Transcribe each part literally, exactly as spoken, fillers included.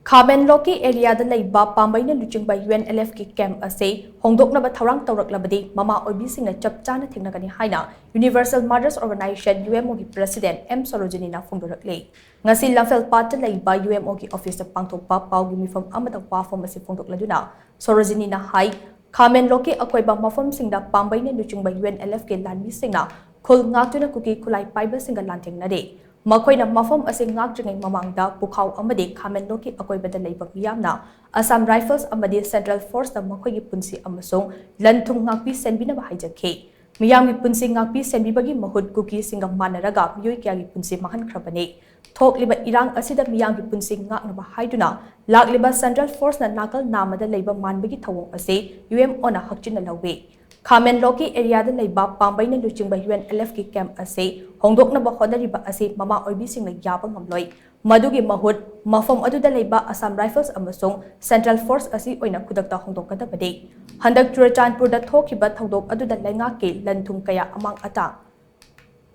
ꯈꯥꯃꯦꯟꯂꯣꯛꯀꯤ ꯑꯦꯔꯤꯌꯥꯗ ꯂꯩꯕ ꯄꯥꯝꯕꯩꯅ ꯂꯨꯆꯤꯡꯕ ꯌꯨ ꯑꯦꯟ ꯑꯦꯜ ꯑꯦꯐꯀꯤ ꯀꯦꯝꯞ ꯑꯁꯤ ꯍꯣꯡꯗꯣꯛꯅꯕ ꯊꯧꯔꯥꯡ ꯇꯧꯔꯛꯂꯕꯗꯤ ꯃꯃꯥ ꯑꯣꯏꯕꯤꯁꯤꯡꯅ ꯆꯞ ꯆꯥꯅ ꯊꯦꯡꯅꯒꯅꯤ ꯍꯥꯏꯅ universal mothers organisation U M ꯑꯣꯒꯤ ꯄ꯭ꯔꯦꯁꯤꯗꯦꯟꯠ ꯑꯦꯝ ꯁꯣꯔꯣꯖꯤꯅꯤꯅ ꯐꯣꯡꯗꯣꯔꯛꯂꯤ꯫ ꯉꯁꯤ ꯂꯝꯐꯦꯜ ꯄꯥꯠꯇ ꯂꯩꯕ ꯌꯨ ꯑꯦꯝ ꯑꯣꯒꯤ ꯑꯣꯐꯤꯁꯇ ꯄꯥꯡꯊꯣꯛꯄ ꯄꯥꯎꯒꯤ ꯃꯤꯐꯝ ꯑꯃꯗ ꯋꯥꯐꯝ ꯑꯁꯤ ꯐꯣꯡꯗꯣꯛꯂꯗꯨꯅ ꯁꯣꯔꯣꯖꯤꯅꯤꯅ ꯍꯥꯏ, ꯈꯥꯃꯦꯟꯂꯣꯛꯀꯤ ꯑꯀꯣꯏꯕ ꯃꯐꯝꯁꯤꯡꯗ ꯄꯥꯝꯕꯩꯅ ꯂꯨꯆꯤꯡꯕ ꯌꯨ ꯑꯦꯟ ꯑꯦꯜ ꯑꯦꯐꯀꯤ ꯂꯥꯟꯃꯤꯁꯤꯡꯅ ꯈꯨꯜ ꯉꯥꯛꯇꯨꯅ ꯀꯨꯀꯤ ꯈꯨꯠꯂꯥꯏ ꯄꯥꯏꯕꯁꯤꯡꯒ ꯂꯥꯟꯊꯦꯡꯅꯔꯦ꯫ ꯃꯈꯣꯏꯅ ꯃꯐꯝ ꯑꯁꯤ ꯉꯥꯛꯇ꯭ꯔꯤꯉꯩ ꯃꯃꯥꯡꯗ ꯄꯨꯈꯥꯎ ꯑꯃꯗꯤ ꯈꯥꯃꯦꯟꯂꯣꯛꯀꯤ ꯑꯀꯣꯏꯕꯗ ꯂꯩꯕ ꯃꯤꯌꯥꯝꯅ ꯑꯁꯥꯝ ꯔꯥꯏꯐꯜꯁ ꯑꯃꯗꯤ ꯁꯦꯟꯇ꯭ꯔꯦꯜ ꯐꯣꯔꯁꯇ ꯃꯈꯣꯏꯒꯤ ꯄꯨꯟꯁꯤ ꯑꯃꯁꯨꯡ ꯂꯟ ꯊꯨꯝ ꯉꯥꯛꯄꯤ ꯁꯦꯟꯕꯤꯅꯕ ꯍꯥꯏꯖꯈꯤ꯫ ꯃꯤꯌꯥꯝꯒꯤ ꯄꯨꯟꯁꯤ ꯉꯥꯛꯄꯤ ꯁꯦꯟꯕꯤꯕꯒꯤ ꯃꯍꯨꯠ ꯀꯨꯀꯤꯁꯤꯡꯒ ꯃꯥꯟꯅꯔꯒ ꯃꯤꯑꯣꯏ ꯀꯌꯥꯒꯤ ꯄꯨꯟꯁꯤ ꯃꯥꯡꯍꯟꯈ꯭ꯔꯕꯅꯤ꯫ ꯊꯣꯛꯂꯤꯕ ꯏꯔꯥꯡ ꯑꯁꯤꯗ ꯃꯤꯌꯥꯝꯒꯤ ꯄꯨꯟꯁꯤ ꯉꯥꯛꯅꯕ ꯍꯥꯏꯗꯨꯅ ꯂꯥꯛꯂꯤꯕ ꯁꯦꯟꯇ꯭ꯔꯦꯜ ꯐꯣꯔꯁꯅ ꯅꯥꯀꯜ ꯅꯥꯝꯃꯗ ꯂꯩꯕ ꯃꯥꯟꯕꯒꯤ ꯊꯧꯑꯣꯡ ꯑꯁꯤ ꯌꯨ ꯑꯦꯝ ꯑꯣꯅ ꯍꯛꯆꯤꯟꯅ ꯂꯧꯏ꯫ ꯈꯥꯃꯦꯟꯂꯣꯛꯀꯤ ꯑꯦꯔꯤꯌꯥꯗ ꯂꯩꯕ ꯄꯥꯝꯕꯩꯅ ꯂꯨꯆꯤꯡꯕ ꯌꯨ ꯑꯦꯟ ꯑꯦꯜ ꯑꯦꯐꯀꯤ ꯀꯦꯝꯞ ꯑꯁꯤ ꯍꯣꯡꯗꯣꯛꯅꯕ ꯍꯣꯠꯅꯔꯤꯕ ꯑꯁꯤ ꯃꯃꯥ ꯑꯣꯏꯕꯤꯁꯤꯡꯅ ꯌꯥꯕ ꯉꯝꯂꯣꯏ꯫ ꯃꯗꯨꯒꯤ ꯃꯍꯨꯠ ꯃꯐꯝ ꯑꯗꯨꯗ ꯂꯩꯕ ꯑꯁꯥꯝ ꯔꯥꯏꯐꯜꯁ ꯑꯃꯁꯨꯡ ꯁꯦꯟꯇ꯭ꯔꯦꯜ ꯐꯣꯔꯁ ꯑꯁꯤ ꯑꯣꯏꯅ ꯈꯨꯗꯛꯇ ꯍꯣꯡꯗꯣꯛꯀꯗꯕꯅꯤ꯫ ꯍꯟꯗꯛ ꯆꯨꯔꯆꯥꯟꯄꯨꯔꯗ ꯊꯣꯛꯈꯤꯕ ꯊꯧꯗꯣꯛ ꯑꯗꯨꯗ ꯂꯩꯉꯥꯛꯀꯤ ꯂꯟ ꯊꯨꯝ ꯀꯌꯥ ꯑꯃꯥꯡ ꯑꯇꯥ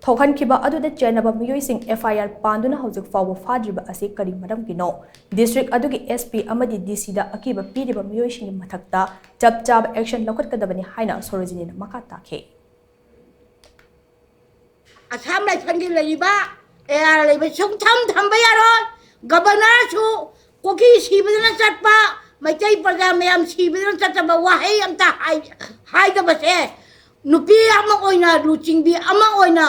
ꯊꯣꯛꯍꯟꯈꯤꯕ ꯑꯗꯨꯗ ꯆꯦꯟꯅꯕ ꯃꯤꯑꯣꯏꯁꯤꯡ ꯑꯦꯐ ꯑꯥꯏ ꯑꯥꯔ ꯄꯥꯟꯗꯨꯅ ꯍꯧꯖꯤꯛ ꯐꯥꯎꯕ ꯐꯥꯗ꯭ꯔꯤꯕ ꯑꯁꯤ ꯀꯔꯤ ꯃꯔꯝꯒꯤꯅꯣ? ꯗꯤꯁꯇ꯭ꯔꯤꯛ ꯑꯗꯨꯒꯤ ꯑꯦꯁ ꯄꯤ ꯑꯃꯗꯤ ꯗꯤ ꯁꯤꯗ ꯑꯀꯤꯕ ꯄꯤꯔꯤꯕ ꯃꯤꯑꯣꯏꯁꯤꯡꯒꯤ ꯃꯊꯛꯇ ꯆꯞ ꯆꯥꯕ ꯑꯦꯛꯁꯟ ꯂꯧꯈꯠꯀꯗꯕꯅꯤ ꯍꯥꯏꯅ ꯁꯣꯔꯣꯖꯤꯅꯤꯅ ꯃꯈꯥ ꯇꯥꯈꯤ꯫ ꯑꯁꯥꯝ ꯔꯥꯏꯐꯜꯒꯤ ꯂꯩꯔꯤꯕ ꯑꯦ ꯑꯥꯔ ꯂꯩꯕ ꯁꯨꯡꯊꯝ ꯊꯝꯕ ꯌꯥꯔꯣꯏ꯫ ꯒꯕꯔꯅꯔꯁꯨ ꯀꯨꯀꯤ ꯁꯤꯕꯗꯅ ꯆꯠꯄ, ꯃꯩꯇꯩ ꯄ꯭ꯔꯖꯥ ꯃꯌꯥꯝ ꯁꯤꯕꯗꯅ ꯆꯠꯇꯕ ꯋꯥꯍꯩ ꯑꯝꯇ ꯍꯥꯏ-, ꯍꯥꯏꯗꯕꯁꯦ ꯅꯨꯄꯤ ꯑꯃ ꯑꯣꯏꯅ, ꯂꯨꯆꯤꯡꯕꯤ ꯑꯃ ꯑꯣꯏꯅ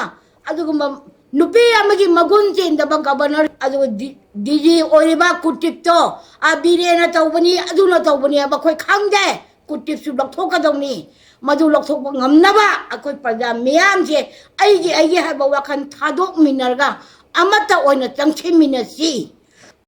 ꯑꯗꯨꯒꯨꯝꯕ ꯅꯨꯄꯤ ꯑꯃꯒꯤ ꯃꯒꯨꯟ ꯆꯦꯟꯗꯕ ꯒꯕꯔꯅꯔ, ꯑꯗꯨꯒ ꯗꯤ-, ꯗꯤ ꯖꯤ ꯑꯣꯏꯔꯤꯕ ꯀꯨꯇꯤꯞꯇꯣ, ꯑ, ꯕꯤꯔꯦꯅ ꯇꯧꯕꯅꯤ, ꯑꯗꯨꯅ ꯇꯧꯕꯅꯤ ꯍꯥꯏꯕ ꯑꯩꯈꯣꯏ ꯈꯪꯗꯦ꯫ ꯀꯨꯇꯤꯞꯁꯨ ꯂꯧꯊꯣꯛꯀꯗꯧꯅꯤ꯫ ꯃꯗꯨ ꯂꯧꯊꯣꯛꯄ ꯉꯝꯅꯕ ꯑꯩꯈꯣꯏ ꯄ꯭ꯔꯖꯥ ꯃꯤꯌꯥꯝꯁꯦ ꯑꯩꯒꯤ, ꯑꯩꯒꯤ ꯍꯥꯏꯕ ꯋꯥꯈꯜ ꯊꯥꯗꯣꯛꯃꯤꯟꯅꯔꯒ ꯑꯃꯠꯇ ꯑꯣꯏꯅ ꯆꯪꯁꯤꯟꯃꯤꯟꯅꯁꯤ꯫